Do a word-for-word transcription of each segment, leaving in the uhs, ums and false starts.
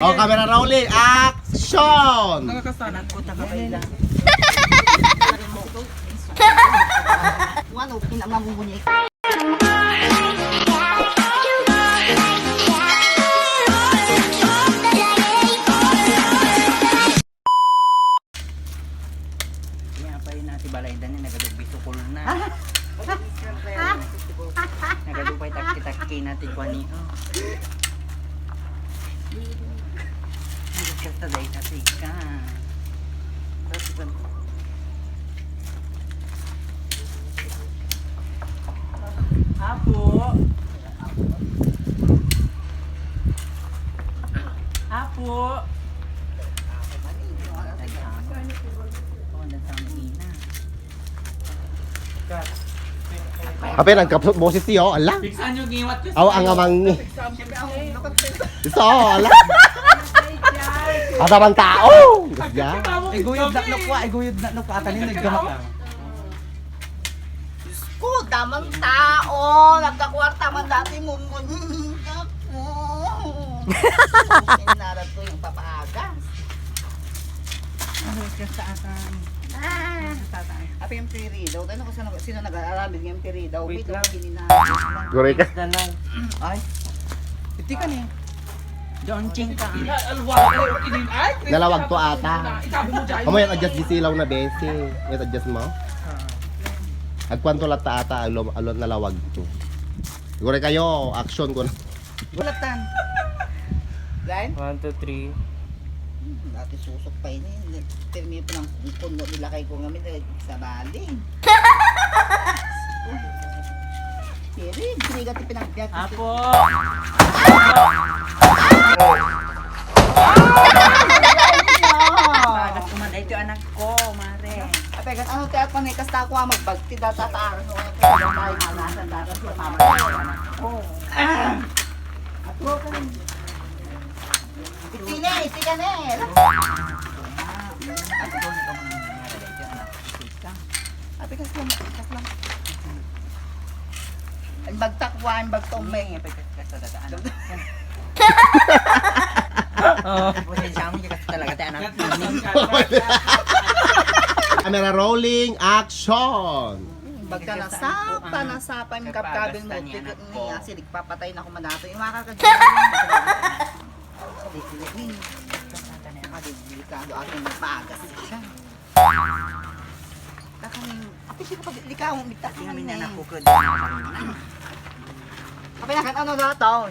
O, camera rolling, action! Ano, kinamamumunyi. Kaya pa yun, Ate Balaydan, eh, nagadugbi sukol na. Nagadugbi takki-takki na, ti kuan ni, oh. Nagkasta dahil kasi ka. Apo. Apo. Apay, nagkapsot boses ti, o, ala. Bigsan nyo giwat ko. Aw, ang amang ni. Iso, ala. Ada man tao. Gasya. Iguyod na lukwa, iguyod na lukwa. Atanin, naggamak. Ko, damang tao. Nagkakwarta man dati mo. Ako. Sinarap ko yung papaagas. Ano ka sa ata? Ah. Sa ata? Apa yung piri daw? Ano ko sa sino nag-aaramid ng piri daw? Wait lang. Kinina. Gureka. Ay, Iti ka ni. John Ching ka. Nalawag to ata. Amo yan, adjust di silaw na besi. Yan, adjust mo. Agkuan to latta ata, alon, alon nalawag to. Gureka kayo, action ko na. Bulatan. Glenn? One, two, three. Hmm, dati susok pa ini. Pirmi pa ng puno nila kay kong amin, eh, sa baling. Kiri, binigat yung pinagbiyak. Apo! Bagas ko man, ito anak ko, mare. Apegan, ano ti at panikas ta ako, ah, magbagti data ta, ano, ano, ano, ano, ano, ano, ano, ano, ano, ano, ano, Iti ne, iti ka ne. Ate, kas lang, kas lang. Ang bagtak, wa, ang bagtong may. Oo. Pasensya mo, hindi kasi talaga tayo anak. Camera rolling, action! Bagka na sapa, na sapa, yung kabkabin mo, pikit niya, silig papatay na ako madato. Yung makakagyan. Delikado aking magas siya. Kakaning, api siya kapag likaw, bigta ka Kami na na nakukod. Kapag nakan ano na taon?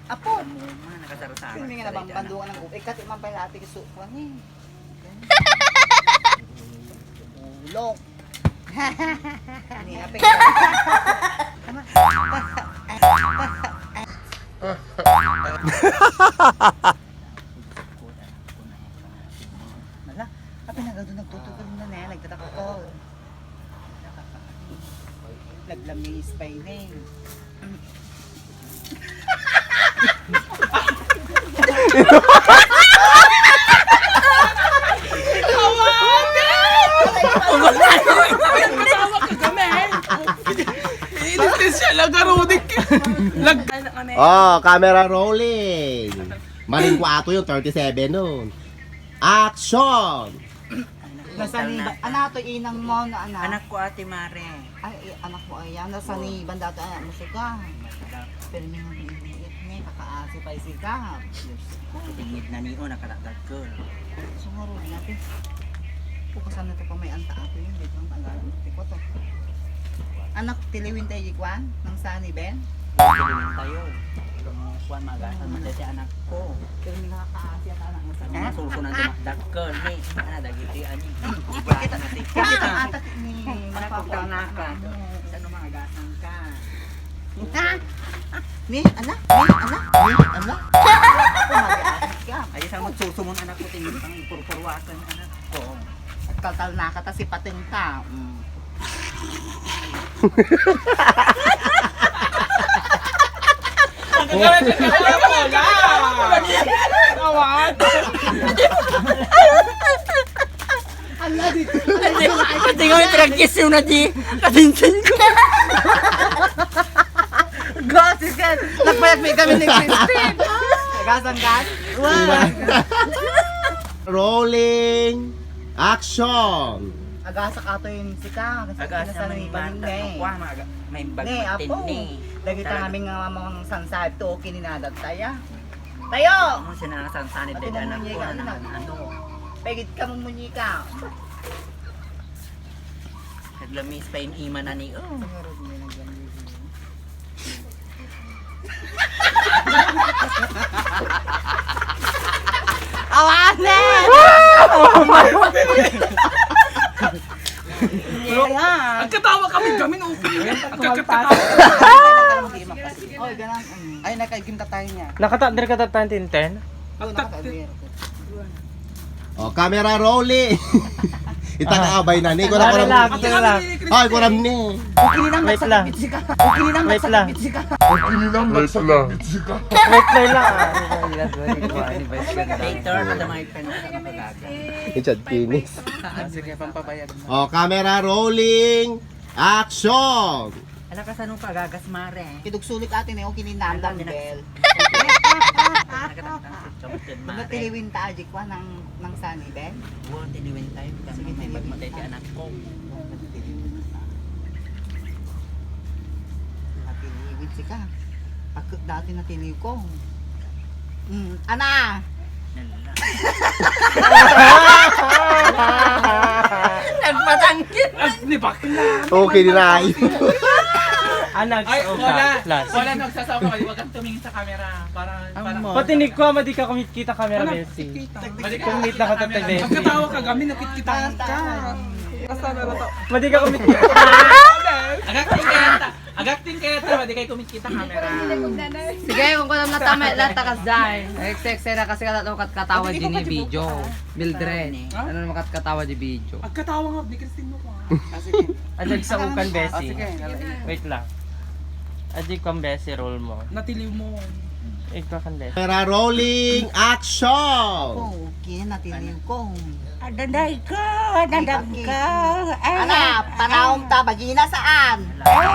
Apo, Nakasarasara. hindi nga nabambanduan ng upi. Kati man pala ate kisukuan eh. Ulok. Ni api. Hala, api na gado nagtutukod na na, nagtatakot. Naglamis pa ini. Ini special lang, karudik. Lag- Oh, camera rolling. Maring ko ato yung thirty-seven nun. Action! Nasaniban. Ano to inang mo na anak? Anak ko, Ate Mare. Ay, eh, anak mo ayan. Nasaniban dati anak mo suga. Pero may mga biit niya, kakaasi pa yung siga. Diyos ko. Tingid na niyo, nakalagad ko. Sumuro niya, te. Kung kasama to pa may anta ako yun, dito ang tagal. Tiko to. Anak, tiliwin tayo, Jikwan, ng Sunny Ben. Tingin tayo. Ang kuwan, magasan mo dati anak ko. Pero may nakakaasi at anak mo sa Ang masusunan tumakdak ko, ni. Ana, dagiti, ani. Kita, kita, atak ni Anak ko, naka. Ano, magasan ka? Ni, anak, ni, anak, ni, anak. Ako, mag-aasi ka. Ay, sa magsusumon, anak ko, tingin pang purpurwakan, anak ko. At kalkal na ka, tas ipating ka. Mm. Hindi ko yung pinag-kiss yung na di. Katinsin ko. Gas, gas. Nagpayag may kami ni Christine. Gas ang gas. Rolling. Action. Agasa ka to yung sika. Agasa man yung iba, ni. May Apo, bagmatin ni. Dagita namin nga mamang sansad to, kininadad taya. Tayo! Ano, sinasansanid. Pati na anak ko, munyika, ano, ano. Pegit ka mo munyika. Naglamis pa yung ima na ni, oh. Awanen! Ayan. Agkatawa kami, gamin, okay. Agkatawa. Oy, ganun. Ay, nakaigim ka tayo niya. Nakata-, diri ka tayo tinten? Agtak-, O, camera rolling. Itag abay na ni. Kuram, kuram. Relax, relax. Ay, kuram ni. Okay lang, nagsakit lang. Okay lang, nagsakit lang. Wait lang. Wait lang. Later, kada may pen, ano ka gaga. Richard Pinis. Ah, sige, pampabayad mo. O, camera rolling. Action! Ala, kasano ka gagas, mare? Kidugsulik ate ni, okay ni Nandang Bell. Nagkatangtang sa Chomchon, mare. Baga tiliwin ta, adik wa, nang, nang Sunny Bell? Oo, tiliwin tayo. Sige, may tiliwin magmatay ta. Ti anak ko. Tiliwin ta. Natiliwin sika. Pagkat dati natiliw ko. Mm, ana! Nagpatangkit. As ni bakla. Okay, di na. Anag, ay, wala. Last. Wala nagsasawa ka, wag kang tumingin sa camera. Para, para. Patinig ko, madi ka kumikita camera, Bessie. Kumita ka, Tete Bessie. Pagkatawa ka, gamin, nakikita ka. Madi ka kumikita. Agak, tingin ka yata. Agak-acting kayo, tama, di kayo kumikita camera. Sige, kung kulang na tama, lahat takas dahil. X X L kasi katawa, kat-, katawa din ni video. Mildred. Ha? Ano naman kat-, katawa di video? Agkatawa nga, di Christine mo ko, ha? Ah, sige. At nagsaukan, Bessie. Ah, sige. Wait lang. Adi kang Bessie, roll mo. Natiliw mo. Ikaw kan Bessie. Camera rolling, action! Oh, okay, natiliw ko. Adaday ko, adadang ko. Ay, ana, ay, panaom ta, bagina saan? Ay, ah,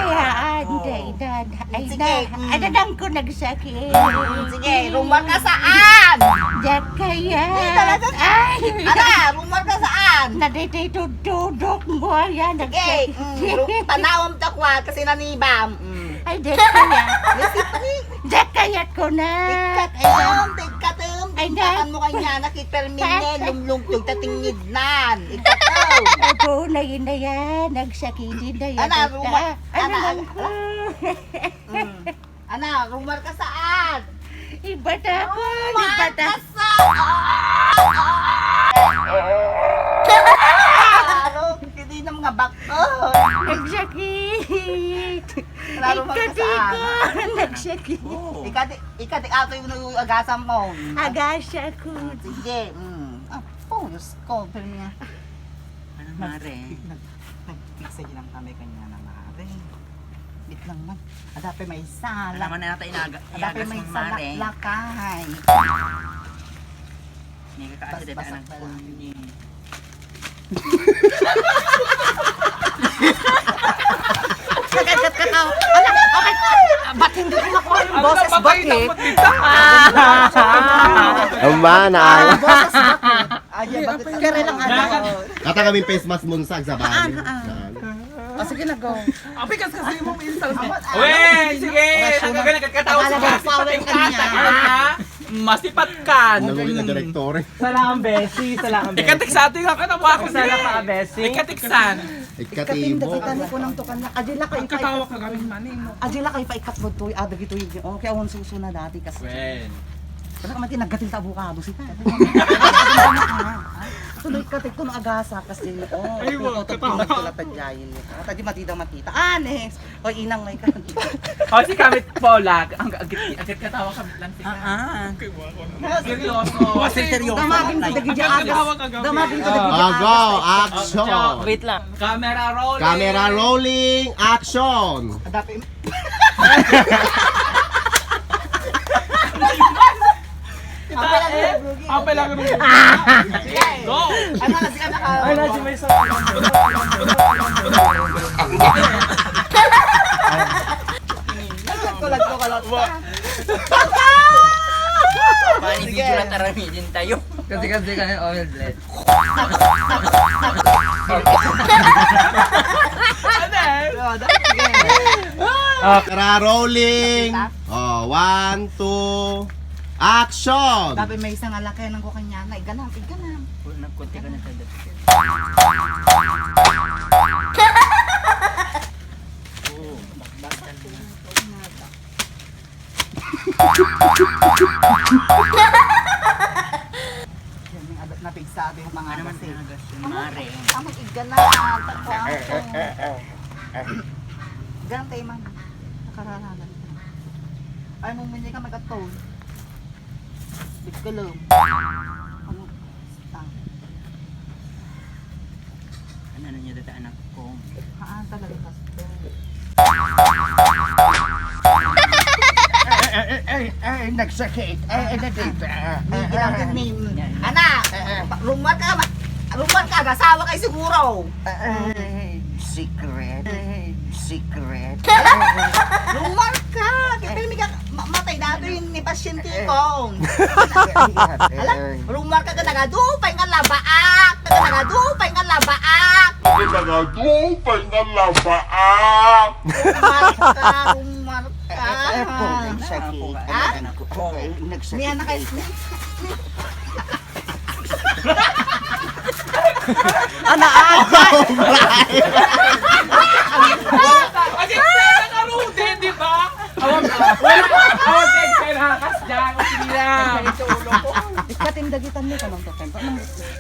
ay, na, ay, sige, na. Mm. Adadang ko nagsakit. Mm, sige, rumor ka saan? Diyak kaya. Ay, talaga? Ay. Ana, rumor ka saan? Naditay tududok mo, ayan, sige, nagsakit. Mm, ru-, panaom ta kwa, kasi nanibam. Mm. Ay, diyak kaya. Yes, ito ni. Diyak kayat ko na. Ikatum, ikatum, ay, ikatum mo kanya, nakit permine, lumlungtog, tatingid nan. Ikatum. Ito na yun na yan, nagsakit na yan. Ana, ruma-, ana, ana, ana. Mm. Ana, rumar ka saan? Ibata ko, ibata. Sa-, ah! Klaro, hindi na mga bako. Nagsakit. Klaro, mga saan? Ikati ko, nagsakit. Oo. Ikati, ikati ato yung agasam mo. Agasa ko. Ah, sige. Mm. Ah, oh, Diyos ko. Pero nga. Ano, Mare? Nag-, nag-, nagpigsa lang kami kanya na, Mare. Wait lang man. Adape may sala. Ano man na tayo inaga-, adape may sala, Mare. Lakay. Hindi ka kasi dati anak ko. Agad-agad ka tao. Ala, okay. Ah, ba't hindi ko makuha yung boses, ba't eh? Ang mana. Ah, boses, ba't eh? Ay, bakit? Kere lang, ano? Kata kami face mask mo sa agsaban. Haan, haan. Haan. O, sige na, go. Apikas kasi mo minsan. We, sige. Orasyon. Ang galing, katawa sa Tagalog, power kanya. Masipat ka. Ang galing ng direktor. Salamat, Bessie. Salamat, Bessie. Ikatik sa atin nga, ano ba ako? Salamat, Bessie. Ikatiksan. Ikatim, ikatim, dagita ni kunang tukan na. Adila kayo. Katawa ka galing mani mo. Adila kayo pa ikat mo to, ah, dagito yun. Okay, awan suso na dati kasi. When? Wala ka man tinagatil ta abukado, sika. Tuloy ka, tek, kuno agasa, kasi, oh, ay, wa, katawa. Tula pa dyan, eh. At di matida makita. Ah, next. O, inang may ka. O, si Kamit Paula, ang agit, agit katawa Kamit lang sika. Ah, ah. Seryoso. Wa, seryoso. Damagin ko dagiti agas. Damagin ko dagiti agas. Ah, go, action. Wait lang. Camera rolling. Camera rolling, action. Adapi. Apay lang, Rugi. Apay lang, Rugi. Go! Ano na sila naka- Ay, na si Mason. Tulad ko, kalot. Funny video na taramidin tayo. Kasi, kasi, kasi, oh, bless. Camera rolling. Oh, one, two, action! Dapat may isang alakay ng kukanya na iganam, iganam. Nagkunti ka na tayo. Yan yung adat na pigsabi yung mga Ano man agas eh. Ano man, mare? Ang igana, ang takuan ko. Gantay man. Nakararalan ko. Ay, mong mini ka magatol. Bigkalom. Ano? Ah. Ano, ano niya dati, anak ko? Haan talaga, pastor. Ay, ay, ay, ay, nagsakit. Ay, ay, nadita. May ginamit ni, anak, rumor ka, ma-, rumor ka, nag-asawa kayo siguro. Ay, secret. Ay, secret. Rumor ka. Kita yung Ma-, matay na ito yung ni pasyente ko. Ala, rumor ka, ka nagadupay nga labaak. Ka nagadupay nga labaak. Ka nagadupay nga labaak. Rumor ka, rumor ka. Eh, eh, po, nagsakit. Ha? Anak ko, eh, nagsakit. May anak kayo. Ana, ah! Kasi sila ka, Rudy, di ba? Awag, wala, awag ka, kaya nakakas dyan. Sige lang. Ikatim dagitan mo, kanang tatem.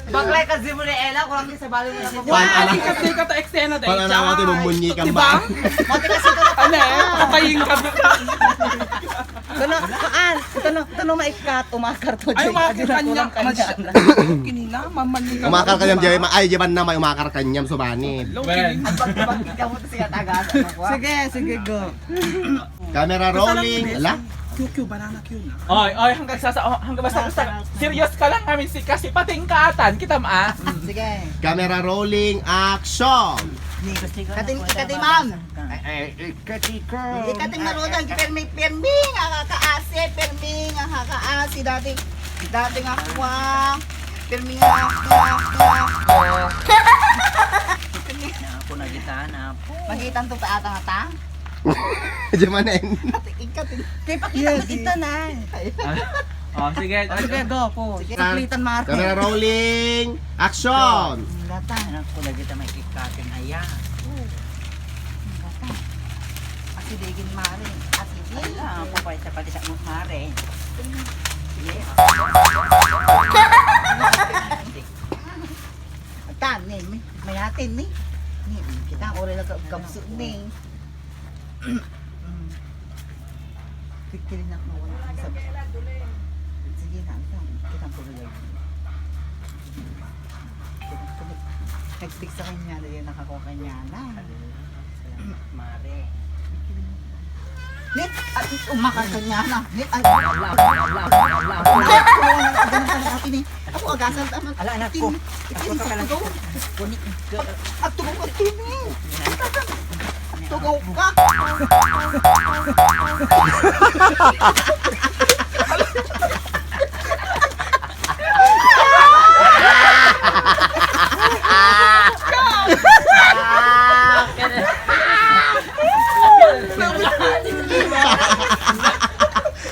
Baklay ka, Zimulela, kurang di sa balo mo, Zimulela. Wala, kasi ka ta eksena, dahil Pananawa, dyan. Tinumunyi ka Diba? Ba? Mati kasi ka na. Ano, eh? Patayin ka. Ito na, haan. Ito na, ito na maikat. Umakar to, Ay, Jay. Umakar Adi na kanya. Kulang kanya. Mas-, kinina, mamali ka. Umakar kanyam, Jay. Ma-, ay, Jay, man na may umakar kanyam, sumanib. Well. Ang pag-, pag-, ikaw mo to siya, taga, ano ko? Sige, sige, go. Camera rolling. Ala? Q Q, banana Q na. Oy, oy, hanggang sa, sa, oh, hanggang basta, basta, serious ka lang, amin si, kasi patingkatan, kita mo, ah. Sige. Camera rolling, action! Kating, kating, ma'am. Ay, ay, ay, katikam. Hindi ka ting marunong, pirmi, pirmi nga kakaasi, pirmi nga kakaasi, dati, dati nga kuwa, pirmi nga, nga, nga. Ako na kita, na po. Magitan to pa ata nga ta? Diyan man na yun. Ikaw, tin- Kaya pakita, Yes, pakita yes. na. Ay. Ah, oh, sige. Oh, sige, go, po. Sige. Saplitan, Marco. Camera rolling. Action! Lata. Anak ko, lagi ta may kikating aya. Oo. Lata. Asidegin, Mare. Asidegin. Ala, ang pupay sa pati sa mo, Mare. Yes. Atan, ni, may, may atin, ni. Ni, kita, oray lang ka-, kabsut, ni. Mm. Kikirin ako ng wala sa. Sige na, ito. Kitang ko rin. Nag-speak sa kanya, dahil nakakuha kanya na. Mare. Nit, at umakar kanya na. Nit, ay, wala, wala, wala, wala. Nit, tulungan na, ganun ka na, ate, ni. Ako, agasan, tama. Ala, anak ko. Itin, itin, sa tugaw. Kuni-, At tugaw ka, Timmy. Tugaw ka.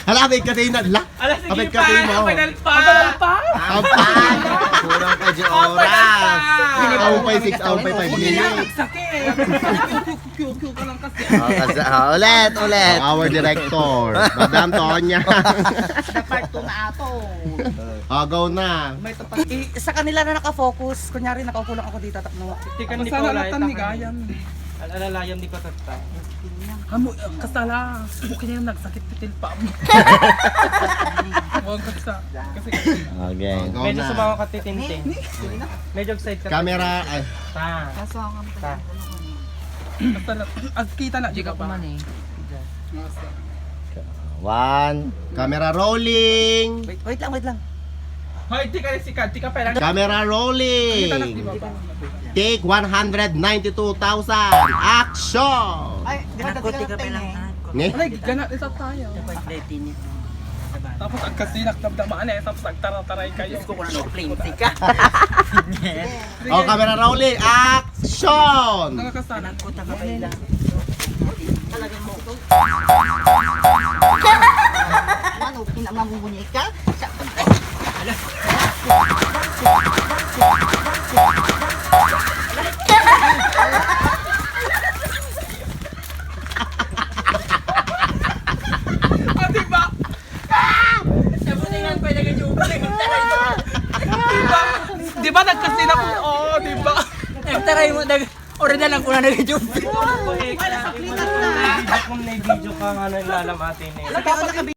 Hala, may katinad la. Ala, sige Abay, pa, kape mo. Kapanal pa. Kapanal pa. Ampay! Kulang pa di Kapanal oras. pa. Ampay, six, ampay, five minutes. Sakit. Q Q ka lang kasi. Oh, kasi, oh, ulit, ulit. Oh, our director, Madam Tonya. The part two na ato. Oh, go na. May tapat. I-, sa kanila na nakafocus. Kunyari, nakaupo lang ako dito, tapno. Tika Ako ni sana Paula, natan ni itakan. Gayan. Al-, alalayan di ko tatta. Amo, kasala. Okay na yun, nagsakit titil pa mo. Huwag ka sa, kasi Okay. Oh, go Medyo na. Sumama ka, titintin. Ni, ni, sige na. Medyo side ka. Camera, ay. Ta. Kaso ang Ta. Basta na, agkita na, Di di ka ka pa. Kuman eh. Nasa. One. Camera rolling. Wait, wait lang, wait lang. Hoy, di ka rin sikat, di ka pala. Camera rolling. Kita na, di ba, ba? Take one hundred ninety-two thousand. Action! Ay, di ba Anak ko, dati tika lang pala. Eh? Anak ko. Ne? Alay, gana, isa tayo. Dapat dati niya. Tapos agkasinak damdamaan eh, tapos agtarataray kayo. Diyos ko, kung ano, plain sick ka. O, camera rolling, action! Nakakasana. Ano, pinamamumunya ka? Ah, diba? Sabutingan pa yung nag-joke. Diba? Diba nagkasinak? Oo, diba? Nagtaray mo, nag-, ora na lang kung nag-joke. Kung may video ka nga naglalamati niya.